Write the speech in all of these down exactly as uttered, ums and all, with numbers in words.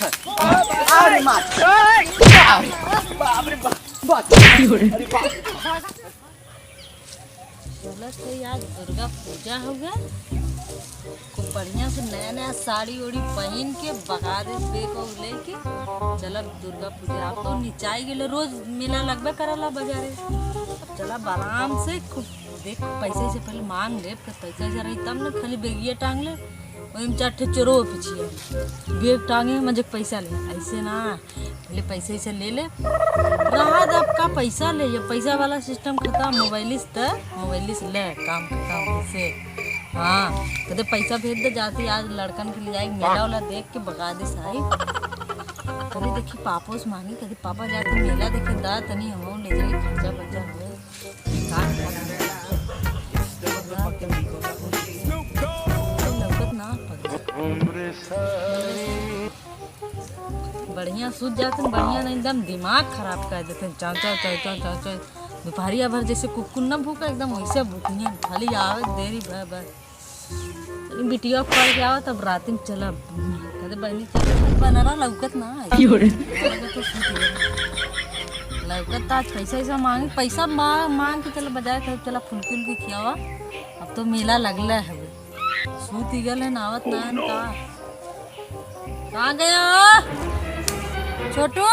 अरे मार। अरे बाप रे बाप। बाप। अरे बाप। चलत है, आज दुर्गा पूजा हउवे। खूब बढ़िया से नया नया साड़ी ओड़ी पहिन के बगा दे, bag उग लेके चलब दुर्गा पूजा। अब तो निचाई गेले, रोज मेला लगबे करला बजारे। अब चला आराम से खूब देख, पैसे से पहले मांग लेब, तो पैसा से रही तब न, खाली बेगिया टांग ले, ओहिम चार ठे चोरो पीछे bag टांगे, मजे पैसा ले, ऐसे ना। पहले पैसे से ले ले, रहा जब का पैसा ले, ये पैसा वाला system खत्म। मोबाइलिस त मोबाइलिस ले, काम खत्म। ऐसे हाँ, कदे पैसा भेज दे जाती, आज लड़कन के लिए आई, मेला वाला देख के बगा दे साई। कदे देखी पापो से मांगी, कदे पापा जाते मेला देखे दा, तनी हमहू ले जाई, खर्चा बर्चा होए। का लौकत ना पड़े। बढ़िया सूत जाते, बढ़िया नहीं, एकदम दिमाग खराब कर देते। चाचा, चाचा, चाचा, दुपहरिया भर जैसे कुकुर ना भूका, एकदम वैसे भूकिए, खाली आवे देरी भर भर। बिटिया पढ़ के आवा, तब रात में चला। कहते, "बहनी, चल, बनरा लौकत ना है।" क्यों रे? लौकत तो सूत गया। लौकत तो आज पैसा, ऐसा मांग, पैसा मा-, मांग के चला बजाए, कहते, "चला, फुलकी उलकी खियावा।" अब तो मेला लगला है, सूत ही गल है, नावत ना है, का? कहाँ गया हो? छोटू?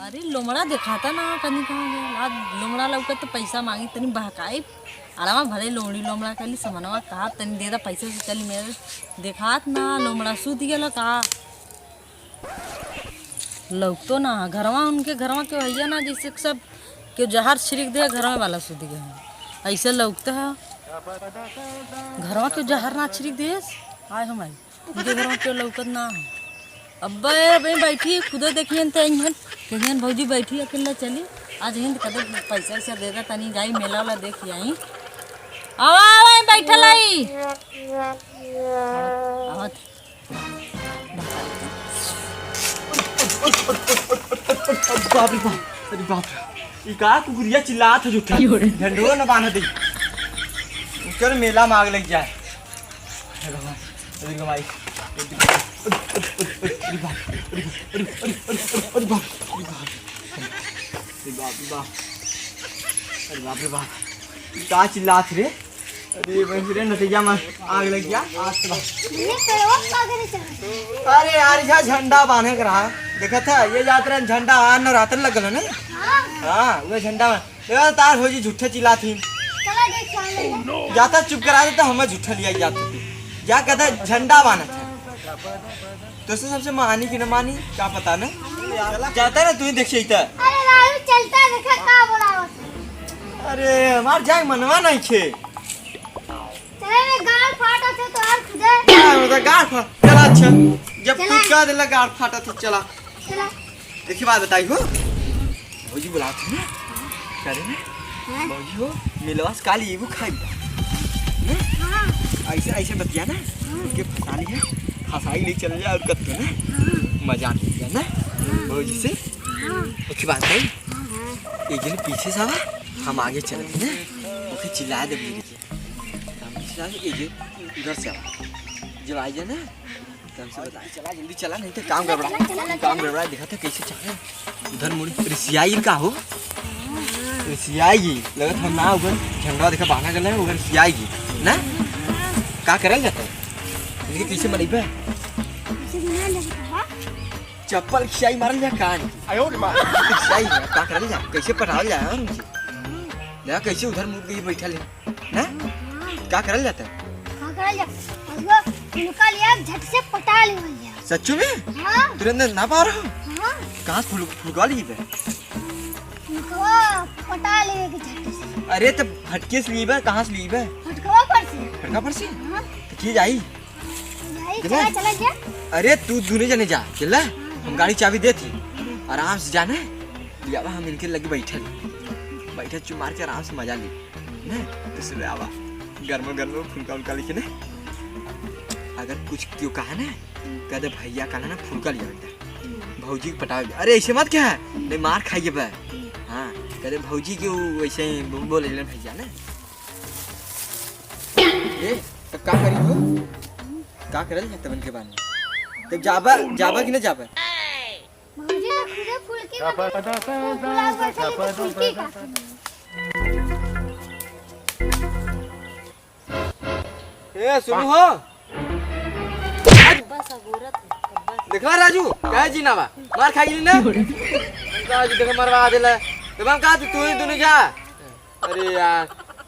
अरे, लोमड़ा देखाता ना, कनी कहाँ गया? आज लोमड़ा लौकत तो पैसा मांगी, तनी बहकाई। अलावा भले लोमड़ी लोमड़ा कहली, समनवा कहा, "तनी दे दा पैसा से चली मेरे।" देखात ना, लोमड़ा सूत गेला का? लौकतो ना, घरवा उनके घरवा के भैया ना, जैसे सब के जहर छिड़क दे, घरवा वाला सूत गया है। ऐसे लौकता है, घरवा के जहर ना छिड़क दे, आय हो माई। उनके घर में केहू लौकत ना हो। अब्बे, अबे बैठी, खुदे देखियन त अइहन, कहियन, "भौजी बैठी अकेला चली।" आज हिंद कदे पैसा वैसा दे दे, तनी जाई मेला वाला देख आई। आवा, आवा, बैठल आई। आवत। बाप रे बाप, अरे बाप रे। ई का कुकुरिया चिल्लात है झूठा? क्यों रे? झंडो न बांध दे। उनकर मेला में आग लग जाए। अरे भगवान, अरे माई। अरे बाप, अरे बाप, अरे बाप, अरे बाप, अरे बाप। अरे बाप रे बाप। का चिल्लात रे? अरे बहन रे, नतिया में आग लग गया। आज तो ये पेड़वा का करे चल? अरे यार, यहाँ झंडा बांधे के रहा। देखा था, ये जात रहे झंडा, आज नवरात्र लग गल है ना? हाँ। हाँ, वो झंडा में। देखा, तार भौजी झूठे चिल्लात ही। चला देख, चल ले। जाता चुप करा देता, हमें झूठा लिया जाता तू। जा कहता झंडा बांधत है। तो से सबसे मानी कि न मानी, का पता न। जाता ना, तू ही देख सही था। अरे राहुल चलता, देखा का बोला। अरे, हमार जाए मनवा नहीं छे। चले रे, गाल फाटा थे तो और खुदे। हाँ, मतलब गाल फा-, चला अच्छा। जब तू चला। कह देला गाल फाटा थे, चला। चला। एक ही बात बताई हो, भौजी बुलात है ना, करे ना, हाँ। भौजी हो, मिलवा से काली एगो खाई बा। हैं? हाँ। ऐसे, ऐसे बतिया ना, हाँ। उनके फंसा ली है, फंसाई ले चल जाए और कत्ते ना, हाँ। मजाक ले जाए ना, हाँ। भौजी से। हाँ। एक ही बात है, हाँ, हाँ। एक दिन पीछे से आवा, हम आगे चल ना, ओके चिल्ला दे बोल के। हम पीछे से आगे, एक दिन उधर से आवा, जब आ जाए ना, तो हमसे बता, चला, जल्दी चला, नहीं तो काम गड़बड़ा। चला, चला, काम चला। गड़बड़ा, देखा था कैसे चले। उधर मुड़ी रिसियाई का हो? रिसियाई, लगत हम ना, उधर झंडा देखा बांधा गल है, उधर रिसियाई ना? का करल जाता है? इनके कैसे मनाई बे? चप्पल खियाई मारल जा का? आयो रे माँ। खियाई ना, का करल जा? कैसे पटावल जा? और उनसे? देखा कैसे उधर मुड़ के बैठल है। ना? हाँ। का करल जाता है? का करल जा? अगो, फुलका लिया, झट से पटा लेवल जा। सच्चू में? हाँ। तुरंत ना पा रहा? हाँ। कहाँ से फुल-, फुलका ली बे? फुलकवा पटा लेवे के झट से। अरे, तो फटके से ली बे, कहाँ से ली बे? फटकवा पर से। फटका पर से? हाँ। तो की जाई? जाई, चला? चला, चला जा। अरे, तू दोनों जने जा, चला? हाँ, हम हाँ। गाड़ी चाबी देती। आराम से जाने, लियावा हम इनके लगे बैठल। बैठे चुप मार के आराम से मजा ली। ने, तो सुबह आवा, गरमा गरमा फुलका उलका लेके ने। अगर कुछ क्यों कहा ना, कह दे, "भैया कहला ना फुलका लिया बेटा, भौजी के पटावे।" अरे ऐसे मत कहा, नहीं मार खाइए बा। हाँ, कह दे, "भौजी के वो वैसे ही बोले ले भैया ने।" ए, तब का करी हो? का करल जाता बन के बाद में? तो जाबा, जाबा कि ना जाबा? भौजी तो खुदे फुलकी बा, फुल फुला बैठल है, तो फुलकी का करी? ए, सुनू हो। बस, अब औरत है, अब बस। देखला राजू, काहे जीना बा? मार खा गेली ना? राजू, देखो, मरवा देला। तो हम कहा, तू, तू ही दोनों जा। अरे यार,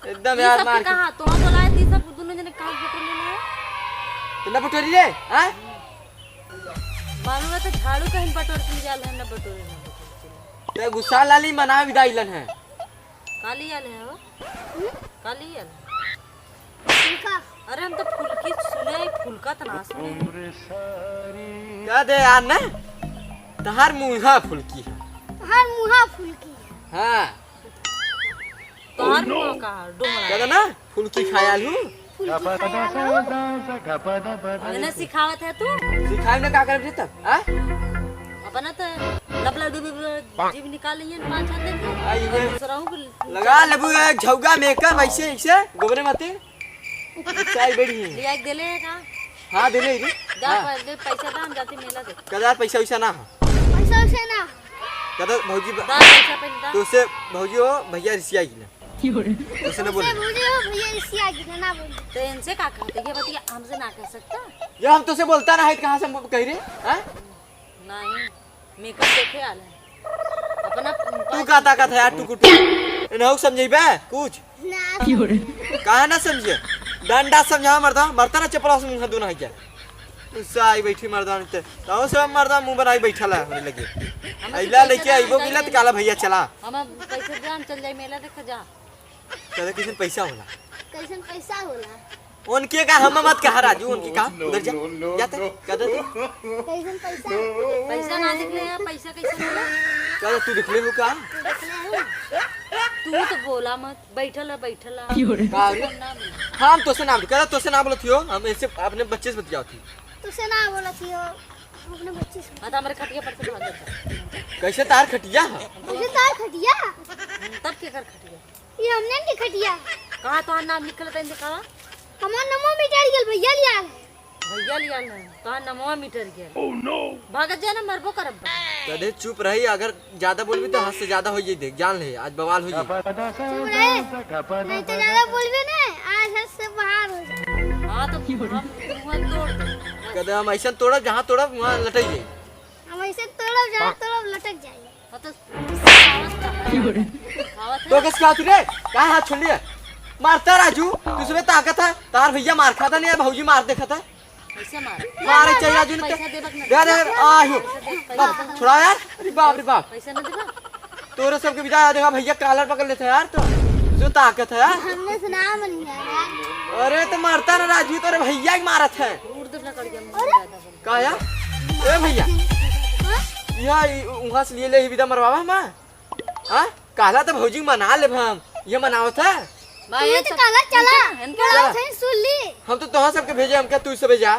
एकदम ये यार, सब मार के के कहा, तोरा बोलाए थी, सब दोनों जने कहाँ बटोर लेना है? तो ना बटोरी रे, हाँ? मालूम है तो झाड़ू कहीं बटोर के जाल है, ना बटोरे, ना बटोरे। ते गुस्सा लाली मना विदाई लन है। काली आल है हो? काली आल। फुलका। अरे हम तो फुलकी सुने, फुलका तो ना सुने। कह दे यार ना, तहार मुँहा फुलकी है। तहार मुँहा फुलकी है। हाँ। तोहार मुँह का डोमरा। कह दे ना, फुलकी खाया लू। फुलकी खाया लू। मैंने सिखावत है तू? सिखाए में का करब रे तब, हाँ? अपना तो लबला डुबी जीभ निकाल लिए पाँच हाथ देखे। आ, ये और दूसरा हूँ भी लगा लेबू एक झौगा मेकअप ऐसे, ऐसे, गोबरे माते। चाय बड़ी है। लिया के देले है का? हाँ, देले है रे। जा हाँ। पहले पैसा दा, हम जाते मेला देख। कदा पैसा वैसा ना हो। पैसा वैसा ना हो। कदा भौजी ब-, दा पैसा पहले दा। तो से भौजी हो, भैया रिसिया गिला। तो से ना बोले। भौजी हो, भैया रिसिया गिला, ना बोले। तो इनसे का कहते? ये बतिया हमसे ना कह सकता? ये हम तो से बोलता ना है, तो कहाँ से हम कह रहे? हाँ? नहीं, मेकअप देखे आल है। अपना तू का ताकत है यार, टुकुर टुकुर। इन्हें समझेबे कुछ? ना। काहे ना समझे? डंडा समझा मर्दा, मरता ना चपला से मुँह दूना है क्या? गुस्सा आई बैठी मर्दा ने ते। ताऊ सब मर्दा मुँह बनाई बैठा ला हमरे लगे। हम तो अइला पैसा लेके ना आइबो जाए मिला त काला भैया चला। हम अब पैसे दे, हम चल जाए मेला देखे जा। कदे कैसन पैसा होला? कैसन पैसा होला? उनके का हम मत कहा राजू, उनके का उधर जा। जा ते, कदे तू। कैसन पैसा? पैसा ना देख ले यार, पैसा कैसे होला? कदे तू देख ले हो का? तू देख ले हो? तू तो बोला मत, बैठल है, बैठल है। का रे? हम ना बोली। हम तो से ना बोली, कदे तो से ना बोलत हियो, हम ऐसे अपने बच्चे से बतियावत ही। तो से ना बोलत हियो, अपने बच्चे से। हाँ, तो हमारे खटिया पर से भाग जाता। कैसे तार खटिया है? कैसे तार खटिया? तब के कर खटिया? ये हमने के खटिया। कहाँ तोहार नाम लिखल है, तनी देखावा। हमार नमो मिटर गेल, भैया लिया है। भैया लिया है, तोहार नमवा मिटर गेल। Oh no! भागत जा ना, मरबो करब बा। कदे चुप रही, अगर ज्यादा बोलबी तो हद से ज्यादा हो जाई, देख, जान ले, आज बवाल हो जाई। चुप रहे, नहीं तो ज्यादा बोलबे ना, आज हद से बाहर हो जाए। हाँ, तो हम मुँह तोड़ दे। कदे हम ऐसा तोड़ब, जहाँ तोड़ब, वहाँ लटक जाई। हम ऐसे तोड़ब, जहाँ तोड़ब, लटक जाई। हाँ, तो सिखावत का है? सिखावत है? तो किस खातिर रे? काहे हाथ छोड़ लिया? मारता राजू, तू इसमें ताकत है? तार भैया मार खाता नहीं है, भौजी मार देखा था। कैसे मार? मारे चाहिए राजू ने पैसा ते। देबक ना। दे दे, आ ही। पैसा दे, पैसा बाप, दे। छोड़ा यार। अरे बाप रे बाप। पैसा ना देबा? तोरे सबके बिदा देखा भैया कालर पकड़ लेते हैं यार तो। जो ताकत है यार। हमने सुना मन गया यार। अरे तो मारता ना राजू, तोरे भैया के मारत है। उड़ दे ना कर दिया, मुझे अरे। ज्यादा बोल। का या? ए भैया, हाँ? या इ-, उहाँ से लिए ले ही विदा मरवावा हमा? हाँ? कहला तो भौजी मना लेब हम, ये मनावत है? भाई, तू ये तो सब काला चला, इनका, इनका चला। थे सुन ली। हम तो तोहाँ सबके भेजे, हम क्या तू से भेजा?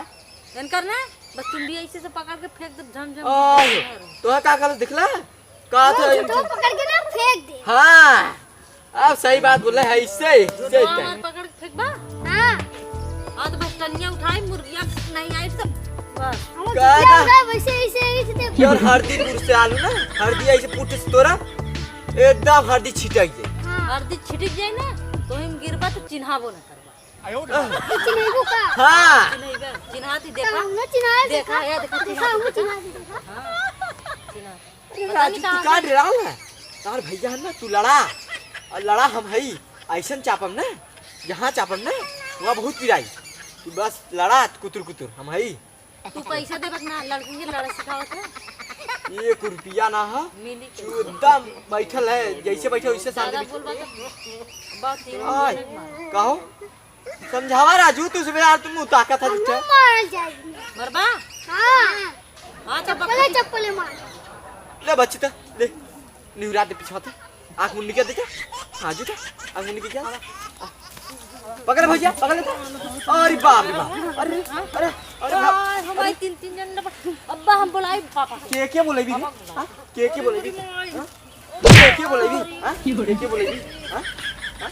इनकर ना, बस तुम भी ऐसे से पकड़ के फेंक दे, झम झम। आयो, तोहाँ का कहला दिखला? का तो था झूठो इनकी? पकड़ के ना फेंक दे। हाँ। अब सही बात बोले है, इससे, इससे जो हमार पकड़ के फेंकबा? हाँ। हाँ, तो बस टनिया उठाई, मुर्गिया नहीं आई, सब बस। हम का कितना था? उठाए, वैसे, ऐसे, ऐसे दे। यार, हरदीपुर से आलू ना, हरदी ऐसे पुट से तोरा, एकदम हरदी छिटक जाए। हाँ। हरदी छिटक जाए ना, तो हम गिरबा तो चिन्हाबो ना करबा। आयो रे। तो चिन्हबू का? हाँ। चिन्हबा, चिन्हाती तो देखा। हम ना चिन्हाए देखा, देखा। या देखा, देखा, चिन्हा। हम चिन्हाए देखा। हाँ, चिन्हा। अरे पता राजू, नहीं तू कहाँ का से डराल है? तार भैया है ना, तू लड़ा। और लड़ा हम हई। ऐसन चापम ना, जहाँ चापम ना, वहाँ बहुत पिराई। तू बस लड़ा, कुतुर कुतुर, हम हई। तू पैसा देबक ना, लड़कन के लड़ा सिखावत है। एक रुपया ना है। मिली के। तू एकदम बैठल है, जैसे बैठे वैसे शांति ज्यादा बैठे। बोलबा तो बात ही आय, नहीं मार। कहो? समझावा राजू, तू सुबह यार, तुम ताकत है हम झूठे। मारल जाएगी। मरबा? हाँ। हाँ, तो चप्पले, पकड़। चप्पले मार। ले बच्ची तो, ले। निहुरा दे पीछे तो। आँख मुन्नी क्या देखे? हाँ, झूठे। आँख मुन्नी क्या? पकड़ भैया, पकड़ ले तो। अरे बाप रे बाप। अरे, अरे, अरे बाप। ओए, हमारे अरे। तीन, तीन जन ने पक-, अब्बा हम बुलाई पापा। के, के बोले भी? पापा को बुलाई। हाँ? के, के बोले भी? हाँ? के, के बोले भी? हाँ? के, के बोले भी? हाँ? हाँ?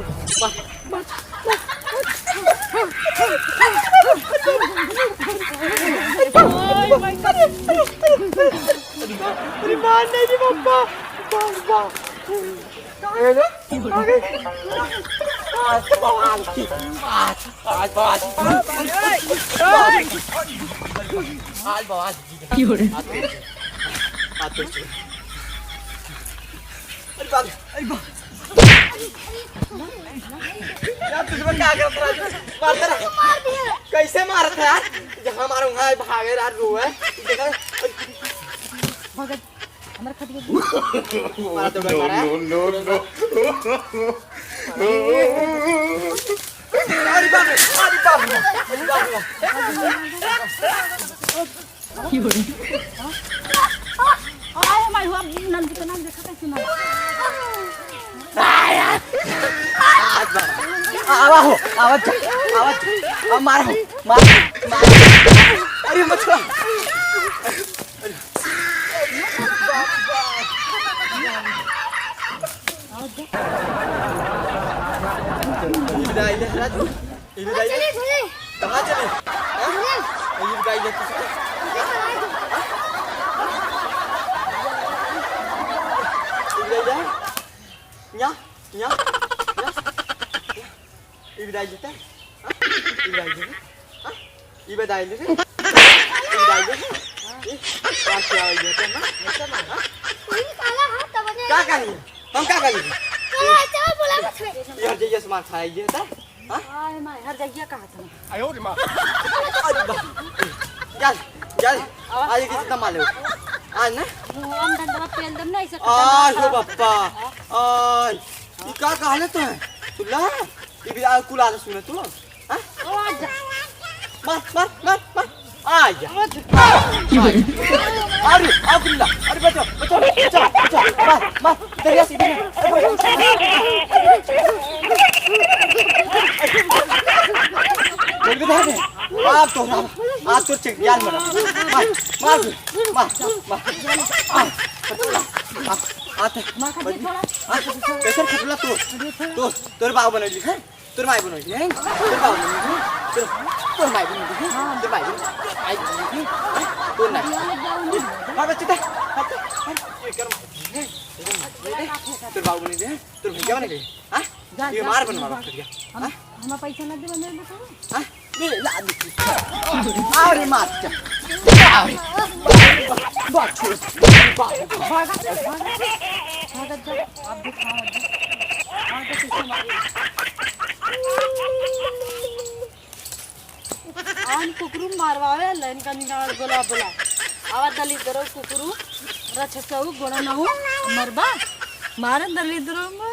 मार, मार। अरे मार नहीं रे बाबा, बाबा। आज तो बवाल की, आज, आज बवाल की। आज बवाल की। अरे बाप, अरे बाप। यार, तुझे क्या करत रहा? मारत रहा। कैसे मारत है यार? जहाँ मारो वहाँ भागे यार, रोए। देखा? भगत, हमारे खटिया मारा तो डर मारा है। No, no, no, no। अरे बाप रे, अरे बाप रे, अरे बाप रे। आए माई हुआ, नंद के नाम देखा कैसे मारा। आवा हो, आवा जा, आवा जा, आ मार हो, मार, मार। अरे मत छुआ। ये भी डाल दे, हरा तू। ये भी डाल दे। चले, चले। कहाँ चले? हाँ? चले। ये भी डाल दे, तू चले। ये भी डाल दे। या, या, या। ये भी डाल देता है। हाँ? ये भी डाल देता है। हाँ? ये भी डाल दे रे। ये भी डाल दे रे। ये, क्या किया हुआ ये तो ना? ऐसा ना। हाँ? ये काला हाथ तो बने। क्या करेंगे? हम क्या करेंगे? ये अच्छा बोला मत है। ये हर जगह से मार खाया ये था। हाँ? हाय माय, हर जगह कहा था। आयो रे माँ। अरे बा-, चल, चल। आज ये कितना मार ले? आज ना? मुंह में डंडवा पेल दम ना, ऐसे आ, खतरनाक हो था। बप्पा। आज। ये क्या कहले तो है? तुला? ये भी आ, कुल आला सुने तू। हाँ? ओ, आजा। मार, मार, मार, मार। आजा। आजा। अरे, आ बिल्ला। अरे, बचाओ, बचाओ, बचाओ, बचाओ। मार, मार। इधर आ, इधर आ। अरे, बचाओ। बोल के धर दे। आप तो, आप तो चेक यार मरा। मार, मार, मार, मार। आ, आ, आ, आ, कैसे फटला तू? तू, तोर बाबू बनैली है? तोर माई बनैली है? तोर बाबू बनैली है? तोर, तोर माई बनैली है? तोर माई बनैली है? तोर माई बनैली है? तोर माई बनैली है? मार बच्चे ते। हट, हट, ये कर मार। तोर बाबू बनैली है? तोर भैया बनैली है? हाँ? जा, ये जा, मार बनवा जा। रख दिया। हम, हाँ? हम पैसा ना दे, बंदे को। हाँ? ले, ला, दे। अरे मार क्या? अरे। बात छोड़। बात। भागत जा, भागत जा। भागत जा। आप भी खाओ, आप भी। हाँ, तो पीछे मारो। आन कुकुरू मारवावे, लाइन का निकाल, बोला, बोला। आवा दलिद्दरो कुकुरू, रछसऊ, गोड़ा नहू, मरबा। मारे दलिद्दरो में।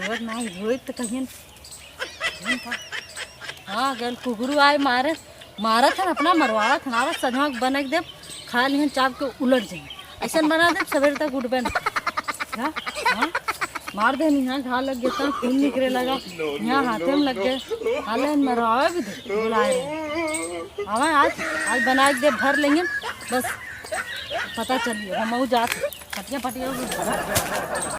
रोज नाही होई त कहियन, कहियन का? हाँ, गल कुकुरू आए मारे, मारत हन अपना, मरवावत हन, आवत सजवा के बना के देब, खा लिहन चाप के उलट जाई। ऐसन बना देब, सवेरे तक उठबे न। हाँ, हाँ, मार देनी, हाँ, घाव लग गया, खून निकले लगा, यहाँ हाथे में लग गए, हाले मरवावे भी दे, बुलाए रहे। आवा आज, आज बना के देब, भर लेंगे, बस पता चलिए, हम जात, पटिया, पटिया।